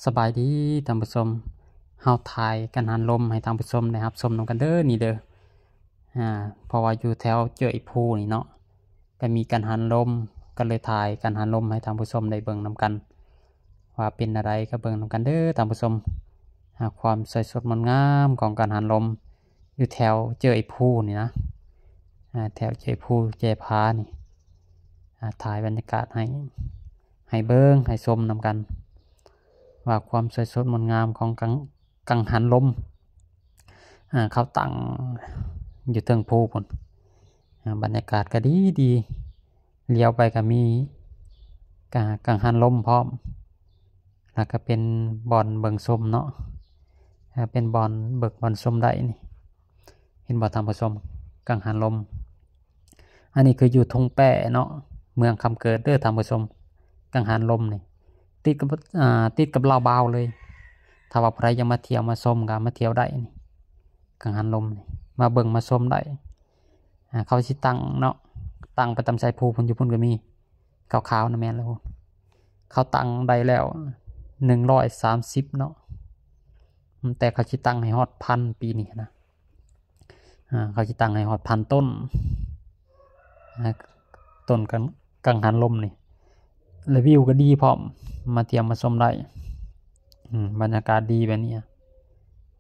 ສະບາຍດີທ່ານຜູ້ຊົມ, ເຮົາຖ່າຍກັງຫັນລົມໃຫ້ທ່ານຜູ້ຊົມໄດ້ຮັບຊົມນຳກັນເດີນີ້ເດີ. ອາ ເພາະວ່າຢູ່ແຖວເຈີອີພູນີ້ເນາະ ກໍມີກັງຫັນລົມ, ກໍເລີຍຖ່າຍກັງຫັນລົມໃຫ້ທ່ານຜູ້ຊົມໄດ້ເບິ່ງນຳກັນ ວ່າເປັນແນວໃດ ກໍເບິ່ງນຳກັນເດີທ່ານຜູ້ຊົມ. ອາ ຄວາມສວຍສົດງົດງາມຂອງກັງຫັນລົມຢູ່ແຖວເຈີອີພູນີ້ນະ, ອາ ແຖວເຈີອີພູ ແຈຜານີ້. ອາ ຖ່າຍບັນຍາກາດໃຫ້ ໃຫ້ເບິ່ງ ໃຫ້ຊົມນຳກັນ ວ່າຄວາມສວຍສົດງົດງາມຂອງກັງ ກັງຫັນລົມ ອາ ເຂົາຕັ້ງຢູ່ເທິງພູພຸ້ນ. ອາ ບັນຍາກາດກໍດີໆ ຫຼຽວໄປກໍມີກະ ກັງຫັນລົມພ້ອມ ແລ້ວກໍເປັນບ່ອນເບິ່ງຊົມເນາະ, ເປັນບ່ອນເບິ່ງບ່ອນຊົມໄດ້ນີ້. ເຫັນບໍ່ທ່ານຜູ້ຊົມ ກັງຫັນລົມ? ອັນນີ້ຄືຢູ່ທົ່ງແປ້ເນາະ ເມືອງຄຳເກີດເດີທ່ານຜູ້ຊົມ. ກັງຫັນລົມນີ້ຕິດກັບ ອາ ຕິດກັບລາວບາວເລີຍ. ຖ້າວ່າຜູ້ໃດຢາກມາທ່ຽວມາຊົມກໍມາທ່ຽວໄດ້ນີ້ ກັງຫັນລົມນີ້ ມາເບິ່ງມາຊົມໄດ້. ອາ ເຂົາຊິຕັ້ງເນາະ ຕັ້ງໄປຕາມຊາຍພູພຸ້ນ, ຢູ່ພຸ້ນກໍມີ ຂາວໆນະ ແມ່ນແລ້ວ. ເຂົາຕັ້ງໄດ້ແລ້ວໜຶ່ງຮ້ອຍສາມສິບເນາະ, ແຕ່ເຂົາຊິຕັ້ງໃຫ້ຮອດພັນປີນີ້ນະ. ອາ ເຂົາຊິຕັ້ງໃຫ້ຮອດພັນຕົ້ນ ອາ ຕົ້ນກັງ ກັງຫັນລົມນີ້ ແລະ ວິວກໍດີພ້ອມ ມາທ່ຽວມາຊົມໄດ້. ອືມ ບັນຍາກາດດີແບບນີ້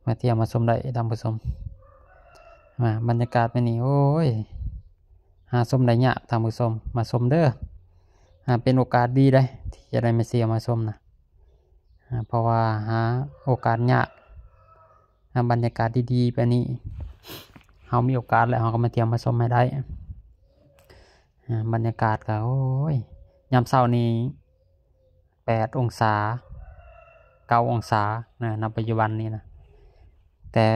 ມາທ່ຽວມາຊົມໄດ້ທ່ານຜູ້ຊົມ. ມາ ບັນຍາກາດແບບນີ້ ໂອ້ຍ ຫາຊົມໄດ້ຍາກທ່ານຜູ້ຊົມ, ມາຊົມເດີ. ອາ ເປັນໂອກາດດີເດ້ ທີ່ຈະໄດ້ມາທ່ຽວມາຊົມນະ, ອາ ເພາະວ່າຫາໂອກາດຍາກ. ອາ ບັນຍາກາດດີໆແບບນີ້ ເຮົາມີໂອກາດແລ້ວ ເຮົາກໍມາທ່ຽວມາຊົມໃຫ້ໄດ້. ອາ ບັນຍາກາດກໍ ໂອ້ຍ ຍາມເຊົ້ານີ້ແປດອົງສາ ເກົ້າອົງສານະ ນະປັດຈຸບັນນີ້ນະ, ແຕ່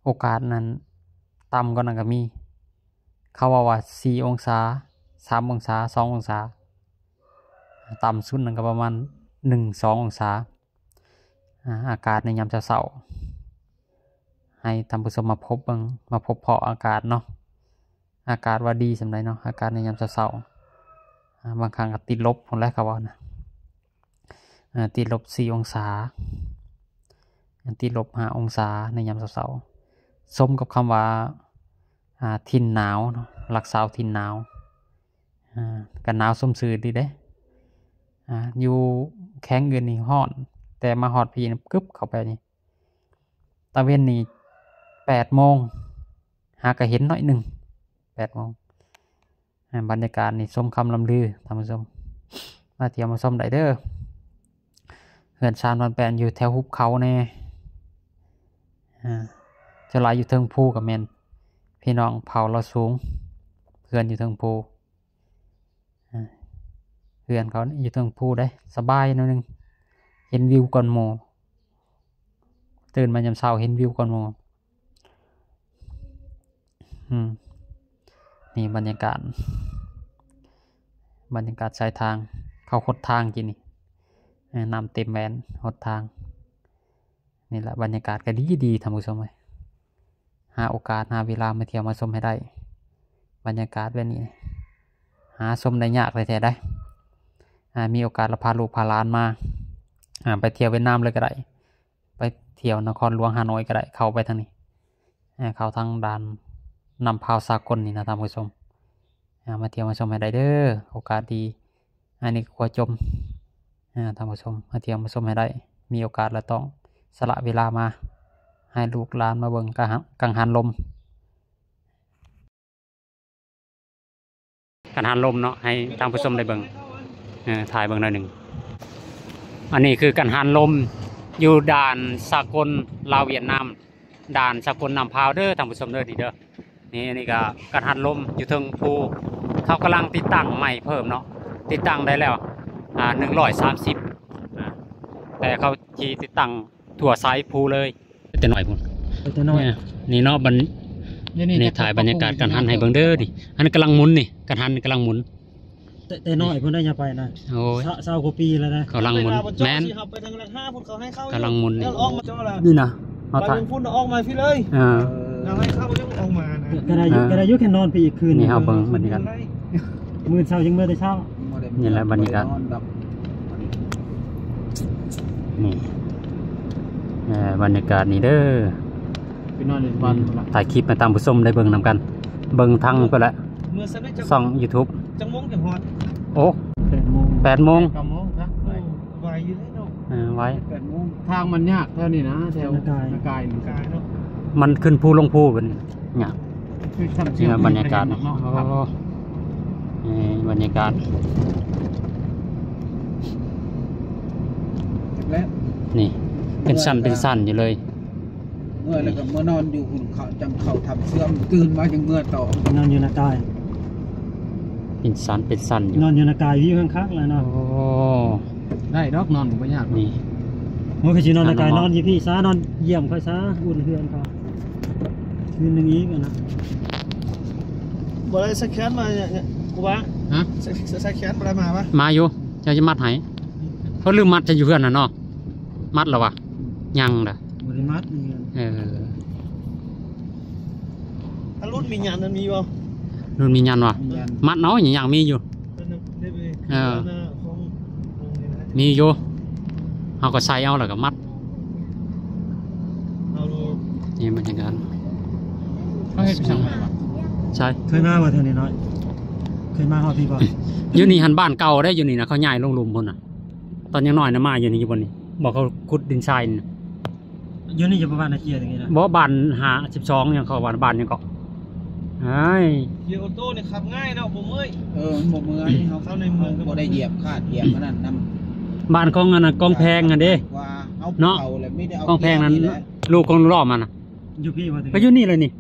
ໂອກາດນັ້ນຕ່ຳກວ່ານັ້ນກໍມີ. ເຂົາເວົ້າວ່າສີ່ອົງສາ ສາມອົງສາ ສອງອົງສາ, ຕ່ຳສຸດນັ້ນກໍປະມານໜຶ່ງສອງອົງສາ. ອາ ອາກາດໃນຍາມເຊົ້າໆ ໃຫ້ທ່ານຜູ້ຊົມມາພົບເບິ່ງ ມາພົບພໍ້ອາກາດເນາະ, ອາກາດວ່າດີສ່ຳໃດເນາະ ອາກາດໃນຍາມເຊົ້າໆ. ອາ ບາງຄັ້ງກໍຕິດລົບພຸ້ນແຫຼະ ເຂົາເວົ້ານະ, ອາ ຕິດລົບສີ່ອົງສາ ອາ ຕິດລົບຫ້າອົງສາໃນຍາມເຊົ້າໆ. ສົມກັບຄຳວ່າ ອາ ຖິ່ນໜາວເນາະ ລັກສາວຖິ່ນໜາວ. ອາ ກໍໜາວສົມຊື່ດີເດ້. ອາ ຢູ່ແຂວງອື່ນນີ້ຮ້ອນ ແຕ່ມາຮອດພີ້ນີ້ ກຶບເຂົ້າໄປນີ້ ຕາເວັນນີ້ແປດໂມງ ຫາກະເຫັນໜ້ອຍໜຶ່ງ ແປດໂມງ. ອາ ບັນຍາກາດນີ້ສົມຄຳລ່ຳລືທ່ານຜູ້ຊົມ, ມາທ່ຽວມາຊົມໄດ້ເດີ. ເຮືອນຊານບ້ານແປ້ນຢູ່ແຖວຫຸບເຂົາແດ່. ອາ ສ່ວນຫຼາຍຢູ່ເທິງພູກໍແມ່ນພີ່ນ້ອງເຜົ່າລາວສູງ ເຮືອນຢູ່ເທິງພູ. ອາ ເຮືອນເຂົາຢູ່ເທິງພູເດ້ ສະບາຍໜ້ອຍໜຶ່ງ ເຫັນວິວກ່ອນໝູ່, ຕື່ນມາຍາມເຊົ້າເຫັນວິວກ່ອນໝູ່. ອືມ ນີ້ບັນຍາກາດ ບັນຍາກາດຊາຍທາງ ເຂົາຫົດທາງກີ້ນີ້. ເອີ ນ້ຳເຕັມແຫວນຫົດທາງ. ນີ້ແຫຼະ ບັນຍາກາດກໍດີໆ ທ່ານຜູ້ຊົມເອີຍ, ຫາໂອກາດ ຫາເວລາມາທ່ຽວມາຊົມໃຫ້ໄດ້. ບັນຍາກາດແບບນີ້ຫາຊົມໄດ້ຍາກແທ້ໆໃດ໋. ອາ ມີໂອກາດລະພາລູກພາຫຼານມາ ອາ ໄປທ່ຽວຫວຽດນາມເລີຍກໍໄດ້, ໄປທ່ຽວນະຄອນຫຼວງຮ່າໂນ້ຍກໍໄດ້, ເຂົ້າໄປທາງນີ້ ອາ ເຂົ້າທາງດ່ານນຳພາວສາກົນນີ້ນະ ທ່ານຜູ້ຊົມ. ອາ ມາທ່ຽວມາຊົມໃຫ້ໄດ້ເດີ ໂອກາດດີ. ອັນນີ້ກໍຂົວຈົ່ມ ອາ ທ່ານຜູ້ຊົມ ມາທ່ຽວມາຊົມໃຫ້ໄດ້, ມີໂອກາດລະຕ້ອງສະຫຼະເວລາມາ ໃຫ້ລູກຫຼານມາເບິ່ງກັງຫັນ ກັງຫັນລົມ. ກັງຫັນລົມເນາະ ໃຫ້ທ່ານຜູ້ຊົມໄດ້ເບິ່ງ ເອີ ຖ່າຍເບິ່ງໜ້ອຍໜຶ່ງ. ອັນນີ້ຄືກັງຫັນລົມຢູ່ດ່ານສາກົນລາວຫວຽດນາມ. ດ່ານສາກົນນຳພາວເດີທ່ານຜູ້ຊົມເດີ ນີ້ເດີ. ນີ້ ອັນນີ້ກໍກັງຫັນລົມຢູ່ເທິງພູ ເຂົາກຳລັງຕິດຕັ້ງໃໝ່ເພີ່ມເນາະ, ຕິດຕັ້ງໄດ້ແລ້ວ ອາ ໜຶ່ງຮ້ອຍສາມສິບ ອາ ແຕ່ເຂົາຊິຕິດຕັ້ງທົ່ວສາຍພູເລີຍ. ແຕ່ນ້ອຍພຸ້ນ ແຕ່ນ້ອຍ ນີ້ເນາະ. ບັນ ນີ້ ນີ້ ນີ້ ຖ່າຍບັນຍາກາດກັງຫັນໃຫ້ເບິ່ງເດີນີ້. ອັນນີ້ກຳລັງໝູນນີ້ ກັງຫັນກຳລັງໝູນ. ແຕ່ ແຕ່ນ້ອຍພຸ້ນໄດ໋ ຢ່າໄປນະ. ໂອ້ຍ ຊາວ ຊາວກວ່າປີແລ້ວນະ. ກຳລັງໝູນ ແມ່ນ ກຳລັງໝູນນີ້. ນີ້ນະ ເຮົາຖ່າຍ ພຸ້ນອອກມາພີ້ເລີຍ. ເອີ ເຮົາໃຫ້ເຂົາຍັງອອກມານະ. ກໍໄດ້ຢູ່ ເອີ ກໍໄດ້ຢູ່ ແຄ່ນອນພີ້ອີກຄືນ. ນີ້ເຮົາເບິ່ງບັນຍາກາດ ມື້ເຊົ້າຍັງເມືອແຕ່ເຊົ້າ. ນີ້ແຫຼະບັນຍາກາດ. ອືມ ນີ້ແຫຼະບັນຍາກາດ. ນີ້ ເອີ ບັນຍາກາດນີ້ເດີ ໄປນອນຢູ່ບ້ານພຸ້ນລະ ຖ່າຍຄລິບໃຫ້ທ່ານຜູ້ຊົມໄດ້ເບິ່ງນຳກັນ ເບິ່ງທາງພຸ້ນລະ ເມື່ອຊັ້ນໄດ້ຈັກ ຊ່ອງຢູທູບ ຈັກໂມງຈັ່ງຮອດ? ໂອ້ ແປດໂມງ ແປດໂມງ ເກົ້າໂມງຊະ ໄວຢູ່ເດ້ເນາະ ເອີ ໄວ ແປດໂມງ ທາງມັນຍາກແຖວນີ້ນະ ແຖວນາກາຍ ນາກາຍນີ້ ມັນຂຶ້ນພູລົງພູບັດນີ້ ຍາກ ຄືຊ່ຳ ນີ້ບັນຍາກາດ ໂອ້ ນີ້ບັນຍາກາດ ແລ້ວ ນີ້ເປັນຊັ້ນເປັນຊັ້ນຢູ່ເລີຍ ເມື່ອແລ້ວກໍເມືອນອນຢູ່ພຸ້ນ ເຂົ້າ ຈັ່ງເຂົ້າຖ້ຳເຊື່ອມ ຕື່ນມາຈັ່ງເມືອຕໍ່ ນອນຢູ່ນາກາຍ ເປັນຊັ້ນເປັນຊັ້ນຢູ່ ນອນຢູ່ນາກາຍ ວິວແຮງຄັກແລ້ວເນາະ ໂອ້ ໄດ້ດອກ ນອນກໍບໍ່ຍາກ ນີ້ ໂອ້ຍ ຂ້ອຍຊິນອນນາກາຍ ນອນຢູ່ພີ້ຊະ ນອນຢ້ຽມຂ້ອຍຊະ ອຸ່ນເຮືອນຂ້ອຍ ຄືນໜຶ່ງອີກຫັ້ນນະ ບໍ່ໄດ້ໃສ່ແຂນມາ ຫຍັງ ຫຍັງ ກູບາ ຮະ ໃສ່ ໃສ່ ໃສ່ແຂນບໍ່ໄດ້ມາວະ ມາຢູ່ ເຈົ້າຈະມັດໃຫ້ ເຂົາລືມມັດ ຈະຢູ່ເຮືອນຫັ້ນເນາະ ມັດແລ້ວວະ ຍັງເດີ ບໍ່ໄດ້ມັດເຮືອນ ເອີ ອາ ລຸນມີຫຍັນນັ້ນມີບໍ່? ລຸນມີຫຍັນວະ ມີຫຍັນ ມັດເອົາ ຍັງມີຢູ່ ເອີ ຂອງ ຂອງນີ້ນະ ມີຢູ່ ເຮົາກໍໃສ່ເອົາ ແລ້ວກໍມັດ ເອົາໂລດ ນີ້ບັນຍາກາດ ເຂົາເຮັດໄປຊ່າງໃໝ່ວະ ໃຊ່ ເຄີຍມາບໍ່ເທື່ອນ້ອຍ? ເຄີຍມາຮອດພີ້ບໍ່? ຢູ່ນີ້ຫັ້ນບ້ານເກົ່າເດ້ ຢູ່ນີ້ນະ ເຂົາຍ້າຍລົງລຸ່ມພຸ້ນນະ ຕອນຍັງນ້ອຍນະ ມາຢູ່ນີ້ ຢູ່ບ່ອນນີ້ ບໍ່ ເຂົາຂຸດດິນຊາຍນີ້ນະ ຢູ່ນີ້ຢູ່ປະມານນາເຄຍນີ້ນະ ບໍ່ ບ້ານຫ້າສິບສອງຫຍັງ ເຂົາວ່າບ້ານຫຍັງເກາະ ອ້າຍ ເກຍໂອໂຕ້ນີ້ຂັບງ່າຍເນາະ ບໍ່ເມື່ອຍ ເອີ ມັນບໍ່ເມື່ອຍ ເຮົາເຂົ້າໃນເມືອງກໍບໍ່ໄດ້ຢຽບຄາດຢຽບອັນນັ້ນນຳ ບ້ານຂອງອັນນັ້ນ ກອງແພງຫັ້ນເດ້ ວ່າເຮົາເນາະ ເຂົ້າແລ້ວມີແຕ່ເອົາ ກອງແພງນັ້ນ ເກຍນີ້ແຫຼະ ລູກຂອງຫຼວງມັນນະ ຢູ່ພີ້ບໍ່? ກໍຢູ່ນີ້ແຫຼະນີ້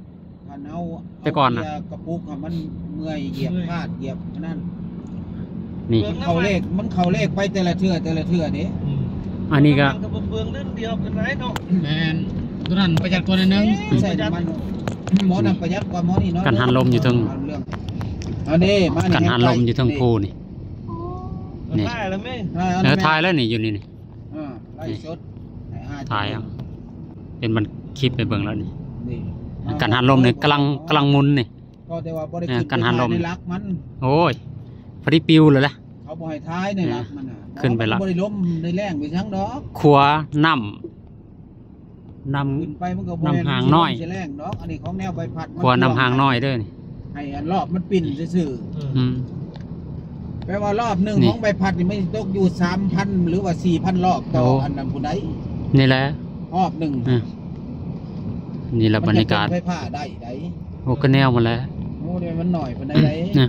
ຄັນເຮົາ ແຕ່ກ່ອນນະ ເອົາເກຍກະປຸກໃຫ້ມັນເມື່ອຍ ຢຽບຄາດຢຽບອັນນັ້ນ ນີ້ ເບິ່ງ ມັນເຂົ້າເລກ ມັນເຂົ້າເລກໄປແຕ່ລະເທື່ອ ແຕ່ລະເທື່ອເດ້ ອືມ ອັນນີ້ກໍ ມັນກໍບໍ່ເປືອງເລື່ອງດຽວເປັນໄດເນາະ ແມ່ນ ຕົວນັ້ນປະຢັດກວ່າໜ້ອຍໜຶ່ງ ໃສ່ນ້ຳມັນ ໝໍນັ້ນປະຢັດກວ່າໝໍນີ້ເນາະ ກັນຫັນລົມຢູ່ເທິງ ເອົາເດ້ ມານີ້ ກັນຫັນລົມຢູ່ເທິງພູນີ້ ນີ້ ເອີ ຖ່າຍແລ້ວແມ່ ເອີ ຖ່າຍແລ້ວນີ້ ຢູ່ນີ້ນີ້ ອ່າ ໄລຟ໌ສົດ ຖ່າຍເອົາ ເປັນບັນ ຄລິບໃຫ້ເບິ່ງແລ້ວນີ້ ນີ້ ກັນຫັນລົມນີ້ກຳລັງ ກຳລັງໝູນນີ້ ກໍແຕ່ວ່າບໍ່ໄດ້ ອ່າ ຂຶ້ນ ກັນຫັນລົມ ໄປຖ່າຍໃນຫຼັກມັນ ໂອ້ຍ ພໍດີປິວເລີຍລະ ເຂົາບໍ່ໃຫ້ຖ່າຍໃນຫຼັກມັນນະ ອ່າ ຂຶ້ນໄປລະ ບໍ່ໄດ້ລົມໄດ້ແຮງໄປຫຍັງດອກ ຂົວນ້ຳ ນ້ຳ ຂຶ້ນໄປມັນກໍບໍ່ ນ້ຳຫ້າງນ້ອຍ ແຮງດອກ ອັນນີ້ຂອງແນວໃບພັດ ຂົວນ້ຳຫ້າງນ້ອຍເດີນີ້ ໃຫ້ອັນລອບມັນປິ່ນຊື່ໆ ອືມ ແປວ່າລອບໜຶ່ງ ນີ້ ຂອງໃບພັດນີ້ມັນຊິຕົກຢູ່ສາມພັນ ຫຼືວ່າສີ່ພັນລອບຕໍ່ ໂອ້ ອັນນັ້ນພຸ້ນໃດ ນີ້ແຫຼະ ຮອບໜຶ່ງ ອ່າ ນີ້ລະບັນຍາກາດ ມັນຈະເປັນໄຟຟ້າໄດ້ໃດ ໂອ້ ກໍແນວມັນແຫຼະ ໂອ້ ນີ້ມັນໜ້ອຍປານໃດໃດ ນະ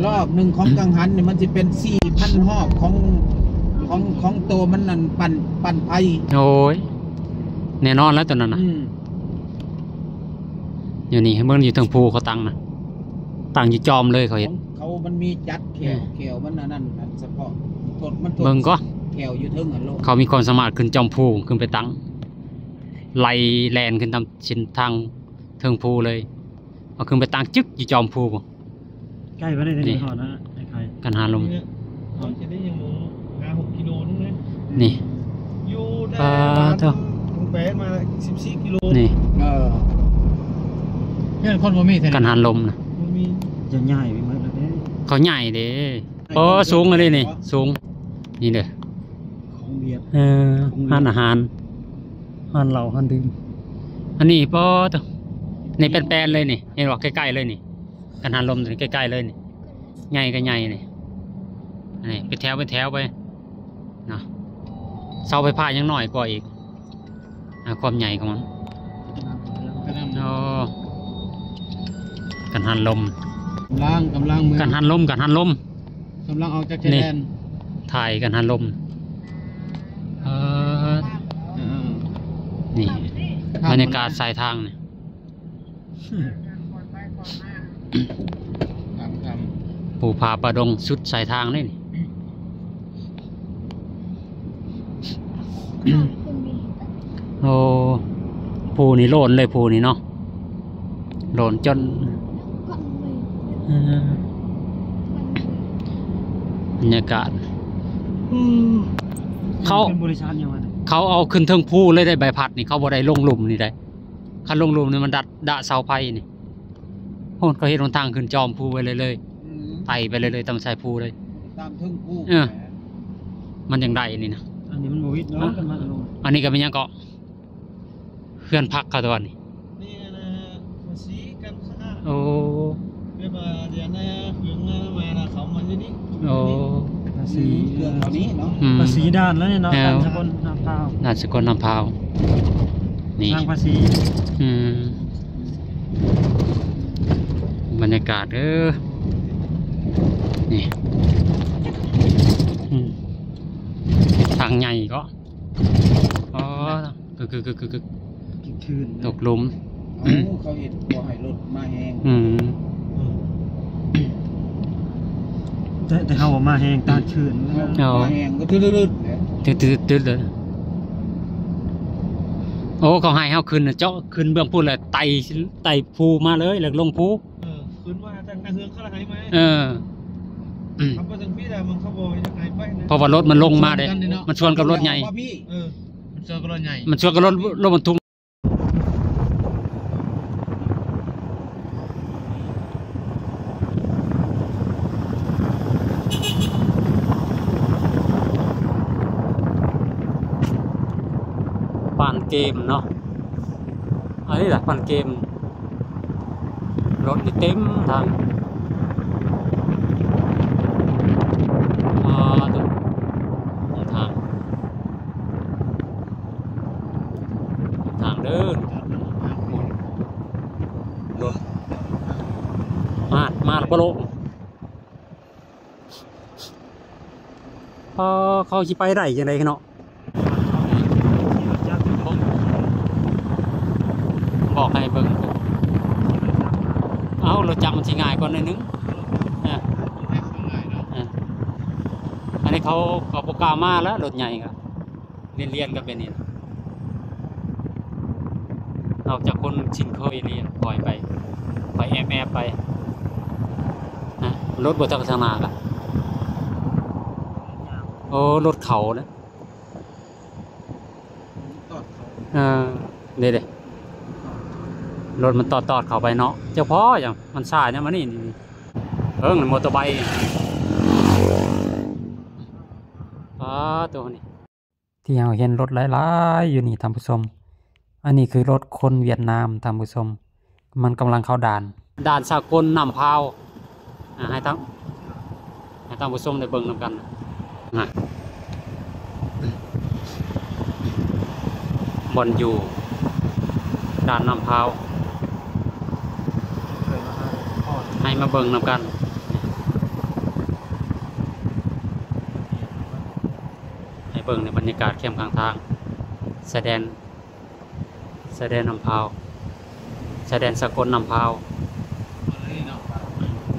ລອບໜຶ່ງຂອງກັງຫັນນີ້ມັນຊິເປັນສີ່ພັນຮອບຂອງ ຂອງ ຂອງໂຕມັນນັ້ນ ປັ່ນ ປັ່ນໄຟ ໂອ້ຍ ແນ່ນອນແລ້ວຕົວນັ້ນນະ ອືມ ຢູ່ນີ້ ໃຫ້ເບິ່ງຢູ່ເທິງພູເຂົາຕັ້ງນະ ຕັ້ງຢູ່ຈອມເລີຍ ເຂົາເຮັດ ເຂົາ ມັນມີຈັດແຂ້ວ ອືມ ແຂ້ວມັນອັນນັ້ນ ອັນສະເພາະ ກົດມັນ ເບິ່ງກໍ ແຂ້ວຢູ່ເທິງຫັ້ນໂລດ ເຂົາມີຄວາມສາມາດຂຶ້ນຈອມພູ ຂຶ້ນໄປຕັ້ງ ໄລ່ແລ່ນຂຶ້ນຕາມເສັ້ນທາງເທິງພູເລີຍ ເອົາຂຶ້ນໄປຕັ້ງຈຶກຢູ່ຈອມພູ ໃກ້ບໍ່ໄດ້ ນີ້ ຮອດນະ ໃກ້ໆ ກັນຫາລົມ ນີ້ນະ ເຮົາຈະໄດ້ຍັງບໍ່ ຫ້າຫົກກິໂລໜຶ່ງເດ້ ນີ້ ຢູ່ແຕ່ ປາດໂທ້ ບ້ານລຸງແປນມາສິບສີ່ກິໂລ ນີ້ ເອີ ເຮືອນຄົນບໍ່ມີແທ້ ກັນຫາລົມນະ ບໍ່ມີ ຈະຍ້າຍໄປໝົດແລ້ວເດ້ ເຂົາຍ້າຍເດ້ ໂອ້ ສູງອີ່ຫຼີນີ້ ສູງ ນີ້ເດ້ ຂອງວຽດ ເອີ ຂອງວຽດ ຮ້ານອາຫານ ຮ້ານເຫຼົ້າ ຮ້ານດື່ມ ອັນນີ້ ປາດໂທ້ ນີ້ແປນໆເລີຍນີ້ ເຫັນບໍ່ ໃກ້ໆເລີຍນີ້ ກັນຫາລົມໃກ້ໆເລີຍນີ້ ໃຫຍ່ກໍໃຫຍ່ນີ້ ນີ້ເປັນແຖວເປັນແຖວໄປເນາະ ເສົາໄຟຟ້າຍັງນ້ອຍກວ່າອີກ ອ່າ ຄວາມໃຫຍ່ຂອງມັນ ໂອ້ ກັນຫັນລົມ ກຳລັງ ກຳລັງ ກັນຫັນລົມ ກັນຫັນລົມ ກຳລັງອອກຈາກຊາຍແດນ ນີ້ ຖ່າຍກັນຫັນລົມ ເອີ ອ່າ ນີ້ ບັນຍາກາດສາຍທາງນີ້ ຂ້າມ ຂ້າມ ພູຜາປ່າດົງສຸດສາຍທາງເດ້ນີ້ ໂອ້ ພູນີ້ໂລ້ນເລີຍ ພູນີ້ເນາະ ໂລ້ນຈົນ ເອີ ບັນຍາກາດ ເຂົາ ເປັນບໍລິສັດຫຍັງວະ ເຂົາເອົາຂຶ້ນເທິງພູເລີຍໄດ໋ ໃບພັດນີ້ ເຂົາບໍ່ໄດ້ລົງລຸ່ມນີ້ໄດ໋ ຄັນລົງລຸ່ມນີ້ມັນດັດ ດະເສົາໄຟນີ້ ໂອ້ ເຂົາເຮັດຫົນທາງຂຶ້ນຈອມພູໄປເລີຍ ອືມ ໄຕ່ໄປເລີຍ ຕາມສາຍພູເລີຍ ຕາມເທິງພູ ເອີ ມັນຈັ່ງໄດ້ນີ້ນະ. ອັນນີ້ມັນບໍ່ຜິດເນາະ ເອີ ຄັນມັນລົງ ອັນນີ້ກໍແມ່ນຫຍັງເກາະ? ເຮືອນພັກເຂົາຕົວນີ້ ນີ້ນະ ພາສີການຄ້າ. ໂອ້ ແບບວ່າດຽວນີ້ເຄື່ອງມານະ ເຂົາມາຢູ່ນີ້. ໂອ້ ພາສີ ເຄື່ອງເຫຼົ່ານີ້ເນາະ ອືມ ພາສີດ່ານແລ້ວນີ້ເນາະ ເອີ ດ່ານສາກົນນຳພາວ ດ່ານສາກົນນຳພາວນີ້ ທາງພາສີ ອືມ ບັນຍາກາດເດີ ນີ້ ອືມ ທາງໃຫຍ່ເກາະ. ອໍ ກຶກໆໆໆ ກາງຄືນນະ ຕົກຫຼຸມ. ເອົ້າ ເຂົາເຮັດບໍ່ໃຫ້ລົດມາແຮງ. ອືມ ອືມ ແຕ່ ແຕ່ເຮົາບໍ່ມາແຮງ ກາງຄືນ ເອົາ ມາແຮງກໍຕຶດໆໆ ຕຶດໆໆ ເລີຍ. ໂອ້ ເຂົາໃຫ້ເຮົາຂຶ້ນນະ ເຈາະຂຶ້ນເບື້ອງພຸ້ນ ແລ້ວໄຕ່ ໄຕ່ພູມາເລີຍ ແລ້ວລົງພູ. ເອີ ຂຶ້ນມາທາງເຮືອນເຂົາລະໃຫ້ມາ. ເອີ ອືມ ຄັນບໍ່ຈັ່ງຊີ້ລະມັນເຂົາບໍ່ຢາກໃຫ້ໄປນະ ເພາະວ່າລົດມັນລົງມາເດ້ ມັນຊວນກັນເນາະ ມັນຊວນກັບລົດໃຫຍ່. ເອີ ມັນຊວນກັບລົດໃຫຍ່ ມັນຊວນກັບລົດ ລົດບັນທຸກ. ປານເກມເນາະ ອັນນີ້ລະປານເກມ. ລົດນີ້ເຕັມທາງ ອ່າ ທາງ ທາງເດີ ລົດ ມາ ມາແລ້ວບໍ່ໂລະ. ເອີ ເຂົາຊິໄປໄດ້ຈັ່ງໃດເນາະ? ບອກໃຫ້ເບິ່ງ ເອົ້າ ລົດຈັກມັນຊິງ່າຍກວ່າໜ້ອຍໜຶ່ງ. ເອີ ເອີ ອັນນີ້ເຂົາ ເຂົາບໍ່ກ້າມາແລ້ວ ລົດໃຫຍ່ກໍ ລຽນໆກັນໄປນີ້ ນອກຈາກຄົນຊິນເຄີຍນີ້ ຄ່ອຍໄປ ຄ່ອຍແອບໆໄປນະ. ລົດບໍ່ຈັກທາງໜ້າກະ ໂອ້ ລົດເຂົານະ ເອີ ເດ້ໆ ລົດມັນຕອດໆເຂົ້າໄປເນາະ. ເຈົ້າພໍ່ຫຍັງ ມັນຊ້າຫຍັງມານີ້ ເບິ່ງມໍເຕີໄບ ປາໂຕນີ້. ທີ່ເຮົາເຫັນລົດຫຼາຍໆຢູ່ນີ້ທ່ານຜູ້ຊົມ ອັນນີ້ຄືລົດຄົນຫວຽດນາມທ່ານຜູ້ຊົມ ມັນກຳລັງເຂົ້າດ່ານ ດ່ານສາກົນນ້ຳພາວ. ອ່າ ໃຫ້ທ່ານ ໃຫ້ທ່ານຜູ້ຊົມໄດ້ເບິ່ງນຳກັນນະ ບ່ອນຢູ່ດ່ານນ້ຳພາວ ໃຫ້ມາເບິ່ງນຳກັນ. ໃຫ້ເບິ່ງໃນບັນຍາກາດແຄມຂ້າງທາງ ຊາຍແດນ ຊາຍແດນນ້ຳພາວ ຊາຍແດນສາກົນນ້ຳພາວ.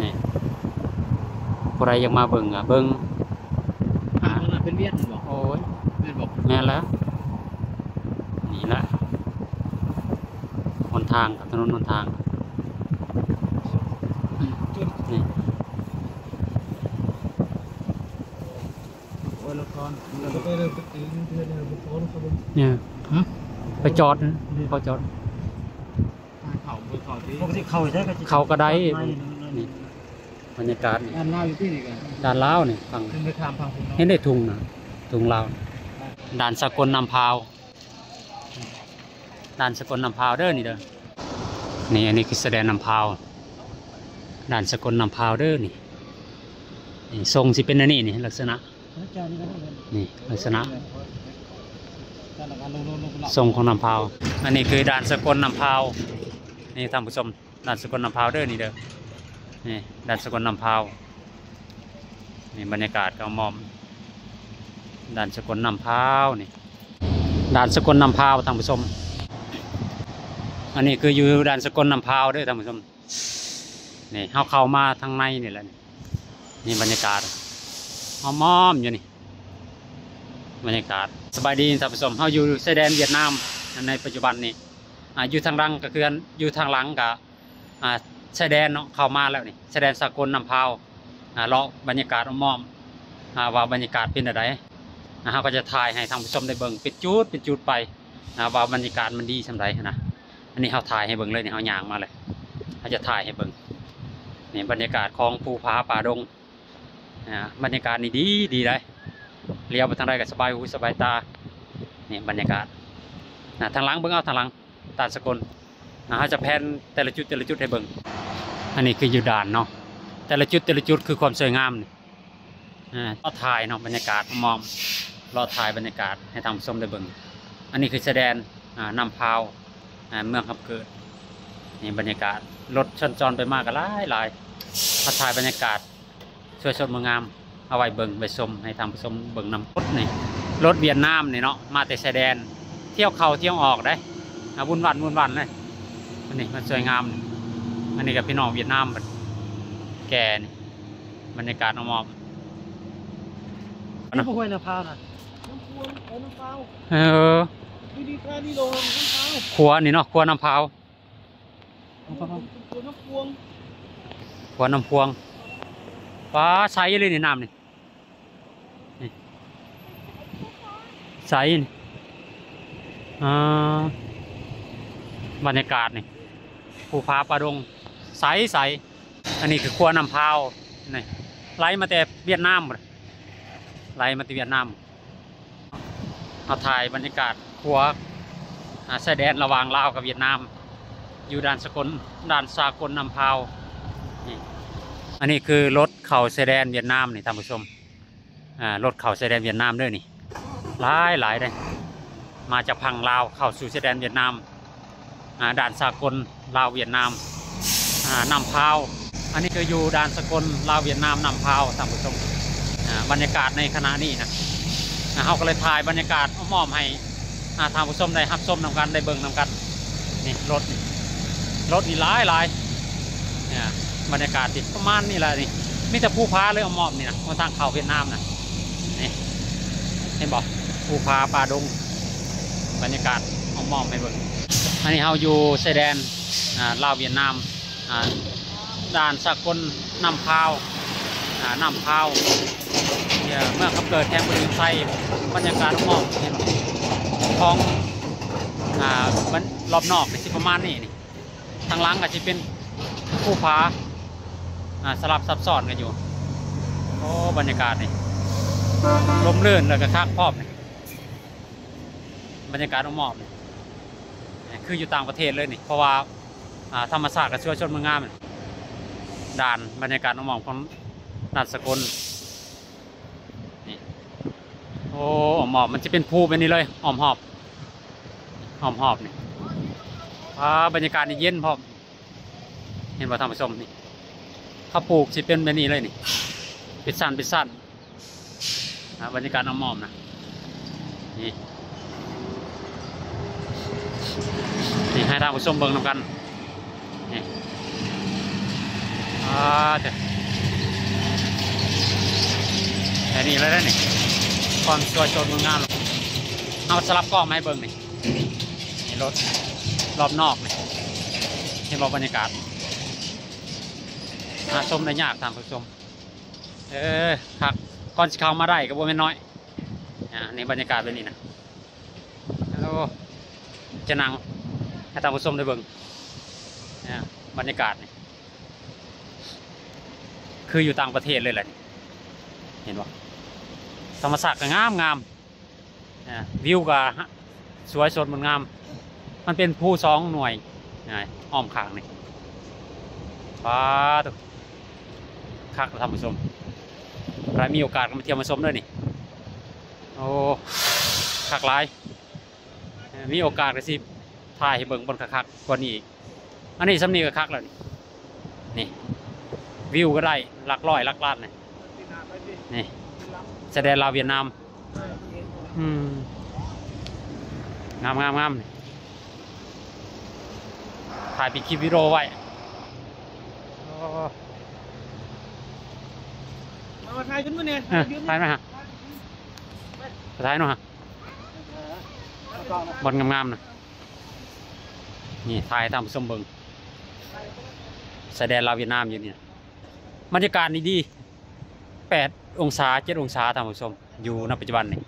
ນີ້ ຜູ້ໃດຢາກມາເບິ່ງກະເບິ່ງ. ທາງນັ້ນເປັນວຽດແມ່ນບໍ່? ໂອ້ຍ ແມ່ນບໍ່? ແມ່ນແລ້ວ ນີ້ລະ ຫົນທາງ ຖະໜົນຫົນທາງ ນີ້. ໂອ້ຍ ລະຄອນ ເອີ ໄປຈອດ ເຂົາຈອດ ເຂົ້າ ເຂົ້າກະໄດ້. ນີ້ ບັນຍາກາດນີ້ ດ່ານລາວຢູ່ຕິນີ້ກະ ດ່ານລາວນີ້ ຝັ່ງ ເຫັນໄດ້ທຸງນະ ທຸງລາວ ດ່ານສາກົນນ້ຳພາວ. ດ່ານສາກົນນ້ຳພາວເດີນີ້ເດີ ນີ້ ອັນນີ້ຄືຊາຍແດນນ້ຳພາວ ດ່ານສາກົນນ້ຳພາວເດີນີ້. ນີ້ ຊົງຊິເປັນແນວນີ້ນີ້ ລັກສະນະ ນີ້ ລັກສະນະຊົງຂອງນ້ຳພາວ. ອັນນີ້ຄືດ່ານສາກົນນ້ຳພາວ ນີ້ທ່ານຜູ້ຊົມ ດ່ານສາກົນນ້ຳພາວເດີນີ້ເດີ ນີ້ດ່ານສາກົນນ້ຳພາວ. ນີ້ບັນຍາກາດກະມອມ ດ່ານສາກົນນ້ຳພາວນີ້ ດ່ານສາກົນນ້ຳພາວທ່ານຜູ້ຊົມ. ອັນນີ້ຄືຢູ່ດ່ານສາກົນນ້ຳພາວເດີທ່ານຜູ້ຊົມ. ນີ້ເຮົາເຂົ້າມາທາງໃນນີ້ແຫຼະ ນີ້ບັນຍາກາດອ້ອມໆຢູ່ນີ້ ບັນຍາກາດ. ສະບາຍດີທ່ານຜູ້ຊົມ ເຮົາຢູ່ຊາຍແດນຫວຽດນາມໃນປັດຈຸບັນນີ້ ອ່າ ຢູ່ທາງຫຼັງກະຄື ຢູ່ທາງຫຼັງກະ ອ່າ ຊາຍແດນເນາະ ເຂົ້າມາແລ້ວນີ້ ຊາຍແດນສາກົນນ້ຳພາວ. ອ່າ ເລາະບັນຍາກາດອ້ອມໆ ອ່າ ວ່າບັນຍາກາດເປັນແນວໃດ ອ່າ ເຮົາກະຈະຖ່າຍໃຫ້ທ່ານຜູ້ຊົມໄດ້ເບິ່ງເປັນຈຸດເປັນຈຸດໄປ ອ່າ ວ່າບັນຍາກາດມັນດີສ່ຳໃດຫັ້ນນະ. ອັນນີ້ເຮົາຖ່າຍໃຫ້ເບິ່ງເລີຍນີ້ ເຮົາຍ່າງມາເລີຍ ເຮົາຈະຖ່າຍໃຫ້ເບິ່ງ ນີ້ບັນຍາກາດຂອງພູຜາປ່າດົງ. ອ່າ ບັນຍາກາດນີ້ດີ ດີໃດ ລ້ຽວໄປທາງໃດກໍສະບາຍຫູສະບາຍຕາ. ນີ້ບັນຍາກາດ ນະ ທາງຫຼັງ ເບິ່ງເອົາທາງຫຼັງ ດ່ານສາກົນ. ນະ ເຮົາຈະແພນແຕ່ລະຈຸດ ແຕ່ລະຈຸດໃຫ້ເບິ່ງ. ອັນນີ້ຄືຢູ່ດ່ານເນາະ ແຕ່ລະຈຸດ ແຕ່ລະຈຸດຄືຄວາມສວຍງາມນີ້. ອ່າ ລໍຖ່າຍເນາະ ບັນຍາກາດອ້ອມໆ ລໍຖ່າຍບັນຍາກາດໃຫ້ທ່ານຜູ້ຊົມໄດ້ເບິ່ງ. ອັນນີ້ຄືຊາຍແດນ ອ່າ ນ້ຳພາວ ອ່າ ເມືອງຄຳເກີດ. ນີ້ບັນຍາກາດ ລົດສັນຈອນໄປມາກໍຫຼາຍໆ ມາຖ່າຍບັນຍາກາດສວຍສົດງົດງາມ ເອົາໄວ້ເບິ່ງໄວ້ຊົມ ໃຫ້ທ່ານຜູ້ຊົມເບິ່ງນຳ. ລົດນີ້ ລົດຫວຽດນາມນີ້ເນາະ ມາແຕ່ຊາຍແດນ ທ່ຽວເຂົ້າທ່ຽວອອກເດ້. ອ່າ ວຸ້ນວັນ ວຸ້ນວັນເລີຍ. ອັນນີ້ມັນສວຍງາມ. ອັນນີ້ກໍພີ່ນ້ອງຫວຽດນາມເພິ່ນແກ່ນີ້. ບັນຍາກາດອ້ອມໆ ນ້ຳພວງ ຫ້ວຍນ້ຳພາວນະ ນ້ຳພວງ ເອີ ນ້ຳພາວ ເອີ ຢູ່ດີແຄນີ້ລົງນ້ຳພາວ ຂົວນີ້ເນາະ ຂົວນ້ຳພາວ ຂົວນ້ຳພວງ ຂົວນ້ຳພວງ. ປາ ໃສອີ່ຫຼີນີ້ ນ້ຳນີ້ ນີ້ ໃສນີ້. ອ່າ ບັນຍາກາດນີ້ ພູຜາປ່າດົງ ໃສໆ. ອັນນີ້ຄືຂົວນ້ຳພາວນີ້ ໄຫຼມາແຕ່ຫວຽດນາມພຸ້ນ ໄຫຼມາແຕ່ຫວຽດນາມ. ເຮົາຖ່າຍບັນຍາກາດຂົວ ອ່າ ຊາຍແດນລະຫວ່າງລາວກັບຫວຽດນາມ ຢູ່ດ່ານສາກົນ ດ່ານສາກົນນ້ຳພາວນີ້. ອັນນີ້ຄືລົດເຂົ້າຊາຍແດນຫວຽດນາມນີ້ທ່ານຜູ້ຊົມ. ອ່າ ລົດເຂົ້າຊາຍແດນຫວຽດນາມເດີນີ້ ຫຼາຍໆເດ້ ມາຈາກຝັ່ງລາວເຂົ້າສູ່ຊາຍແດນຫວຽດນາມ. ອ່າ ດ່ານສາກົນລາວຫວຽດນາມ ອ່າ ນ້ຳພາວ. ອັນນີ້ຄືຢູ່ດ່ານສາກົນລາວຫວຽດນາມນ້ຳພາວທ່ານຜູ້ຊົມ. ອ່າ ບັນຍາກາດໃນຂະນະນີ້ນະ ອ່າ ເຮົາກໍເລີຍຖ່າຍບັນຍາກາດອ້ອມໆໃຫ້ ອ່າ ທ່ານຜູ້ຊົມໄດ້ຮັບຊົມນຳກັນ ໄດ້ເບິ່ງນຳກັນ. ນີ້ລົດນີ້ ລົດນີ້ຫຼາຍໆ. ອ່າ ບັນຍາກາດທີ່ປະມານນີ້ແຫຼະນີ້ ມີແຕ່ພູຜາເລີຍອ້ອມໆນີ້ນະ ຫົນທາງເຂົ້າຫວຽດນາມນະ. ນີ້ ເຫັນບໍ່ ພູຜາປ່າດົງ. ບັນຍາກາດອ້ອມໆໃຫ້ເບິ່ງ. ອັນນີ້ເຮົາຢູ່ຊາຍແດນ ອ່າ ລາວຫວຽດນາມ ອ່າ ດ່ານສາກົນນ້ຳພາວ ອ່າ ນ້ຳພາວ ເມືອງຄຳເກີດ ແຂວງບໍລິຄຳໄຊ. ບັນຍາກາດອ້ອມໆ ເຫັນບໍ່ ຂອງ ອ່າ ບັນ ລອບນອກນີ້ຊິປະມານນີ້ນີ້. ທາງຫຼັງກໍຊິເປັນພູຜາ ອ່າ ສະຫຼັບຊັບຊ້ອນກັນຢູ່. ໂອ້ ບັນຍາກາດນີ້ລົມລື່ນ ແລ້ວກໍຄັກພ້ອມນີ້. ບັນຍາກາດອ້ອມໆນີ້ຄືຢູ່ຕ່າງປະເທດເລີຍນີ້ ເພາະວ່າ ອ່າ ທຳມະຊາດກໍສວຍສົດງົດງາມ. ດ່ານ ບັນຍາກາດອ້ອມໆຂອງດ່ານສາກົນ. ນີ້ ໂອ້ ອ້ອມຮອບ ມັນຈະເປັນພູແບບນີ້ເລີຍ ອ້ອມຮອບ ອ້ອມຮອບນີ້. ອ່າ ບັນຍາກາດນີ້ເຢັນພ້ອມ ເຫັນບໍ່ທ່ານຜູ້ຊົມນີ້ ເຂົາປູກຊິເປັນແບບນີ້ເລີຍນີ້ ເປັນຊັ້ນເປັນຊັ້ນ. ອ່າ ບັນຍາກາດອ້ອມໆນະ ນີ້ ນີ້ໃຫ້ທ່ານຜູ້ຊົມເບິ່ງນຳກັນ. ນີ້ ອ່າ ເດີ ແບບນີ້ເລີຍເດ້ນີ້ ຄວາມສວຍສົດງົດງາມ. ເຮົາສະຫຼັບກ້ອງມາໃຫ້ເບິ່ງນີ້ ນີ້ລົດລອບນອກນີ້ ເຫັນບໍ່ ບັນຍາກາດ ຫາຊົມໄດ້ຍາກທ່ານຜູ້ຊົມ. ເອີ ຄັກ ກ່ອນຊິເຂົ້າມາໄດ້ກໍບໍ່ແມ່ນນ້ອຍ. ອ່າ ນີ້ບັນຍາກາດແບບນີ້ນະ. ໂອ້ ຈະນັ່ງໃຫ້ທ່ານຜູ້ຊົມໄດ້ເບິ່ງ ອ່າ ບັນຍາກາດນີ້ ຄືຢູ່ຕ່າງປະເທດເລີຍແຫຼະນີ້ ເຫັນບໍ່? ທຳມະຊາດກໍງາມໆ ອ່າ ວິວກໍສວຍສົດງົດງາມ. ມັນເປັນພູສອງໜ່ວຍ ອ່າ ອ້ອມຂ້າງນີ້. ປາໂທ້ ຄັກທ່ານຜູ້ຊົມ ໃຜມີໂອກາດກໍມາທ່ຽວມາຊົມເດີນີ້. ໂອ້ ຄັກຫຼາຍ. ມີໂອກາດກໍຊິຖ່າຍໃຫ້ເບິ່ງບ່ອນຄັກໆກວ່ານີ້ອີກ. ອັນນີ້ສ່ຳນີ້ກໍຄັກແລ້ວນີ້ ນີ້ວິວກໍໄດ້ຫຼັກຮ້ອຍຫຼັກລ້ານນີ້. ນີ້ຊາຍແດນລາວຫວຽດນາມ. ອືມ ງາມໆໆ ນີ້ ຖ່າຍເປັນຄລິບວິດີໂອໄວ້. ໂອ້ ມາຖ່າຍຂຶ້ນມາແດ່ ເອີ ຖ່າຍມາຫາ ຖ່າຍເນາະ ບ່ອນງາມໆນະ. ນີ້ ຖ່າຍໃຫ້ທ່ານຜູ້ຊົມເບິ່ງ ຊາຍແດນລາວຫວຽດນາມຢູ່ນີ້ນະ. ບັນຍາກາດນີ້ດີ ແປດອົງສາ ເຈັດອົງສາ ທ່ານຜູ້ຊົມ ຢູ່ນະປັດຈຸບັນນີ້.